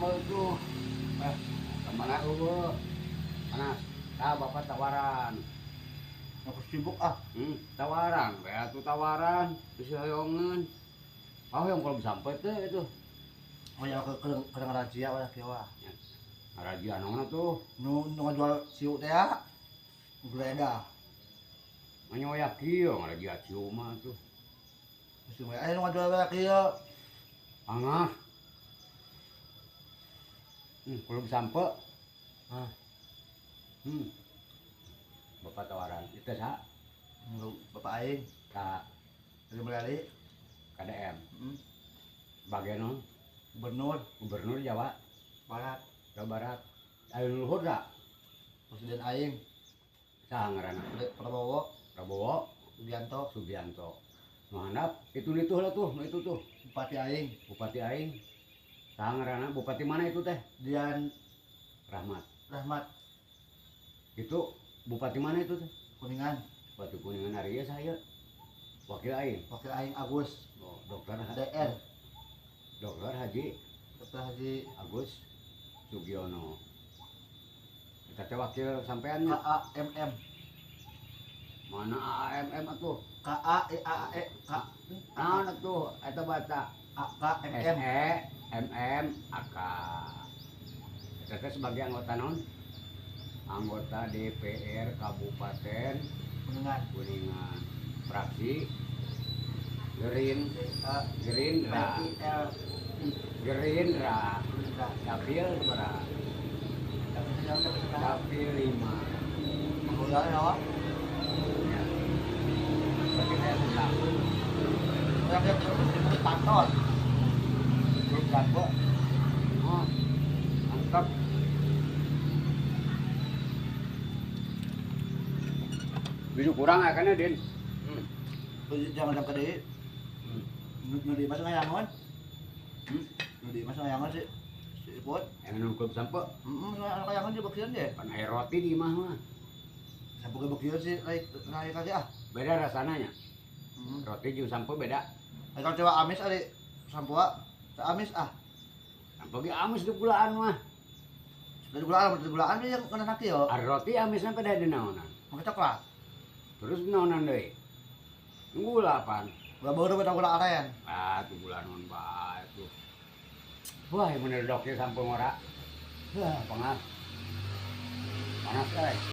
sambal tuh. Sambal eueuh. Panas. Tah bapak tawaran. Aku sibuk ah. Tawaran, we atuh tawaran, bisi hoyongeun. Oh, yang kalau sampai teh itu. Oh ya ke ke razia wah kieu wah. Razia naon tuh? Nu nu ngajual siu teh ya. Geledah. Nyoyak kieu ngarazia ciu mah tuh. Mesti we aya nu ngajual wae kieu. Angah. Kalau sampe. Hah. Bapak tawaran. Itu sa? Bapak aing. Ka Dari Melali. KDM. Sebagai non? Gubernur. Gubernur Jawa Barat. Jawa Barat. Ayo luhur dah. Presiden aing. Saha ngaranna? Prabowo. Prabowo Subianto. Subianto. Nu handap itu itu lah tuh, nu itu tuh. Bupati aing. Bupati aing. Saha ngaranna? Bupati mana itu teh? Dian Rahmat. Rahmat. Itu bupati mana itu teh? Kuningan. Bupati Kuningan ari saya. Wakil aing. Wakil aing Agus. Oh, Dokter DR. Dokter Haji. Dokter Haji Agus Sugiono. Kita teh wakil sampeannya. KAMM. Mana AAMM atuh? K A E A E K. Naon atuh eta baca? A K M M. S E M M A K. Eta teh sebagai anggota naon? Anggota DPR Kabupaten Kuningan. Kuningan. Fraksi Gerindra. I L I. Gerindra. Gerindra. Dapil berapa? Dapil 5. Mengulang ya, Ya. Berarti saya susah. Yang dia terus di kantor. Belum jago. Oh, mantap. Bisa kurang ya kan ya, Din? Jangan sampai deh. Nu di masuk ngayangon. Nu di masuk ngayangon sih. Si Iput. Yang nunggu sampe. Heeh, ngayangon di bagian deh. Kan air roti di imah mah. Sampe ke bagian sih naik naik aja ah. Beda rasanya. Roti jeung sampo beda. Kalau coba amis ari sampoa, amis ah. Sampo ge amis di gulaan mah. Dari gulaan, dari gulaan yang kena naki yo. Ari roti amisna pada di naonan. Make coklat. Terus naonan deui? Gula pan. Gula baru beda gula aren. Ah, tuh gula non bae tuh. Wah, yang bener dokter sampo ngora. Wah, panas. Panas euy.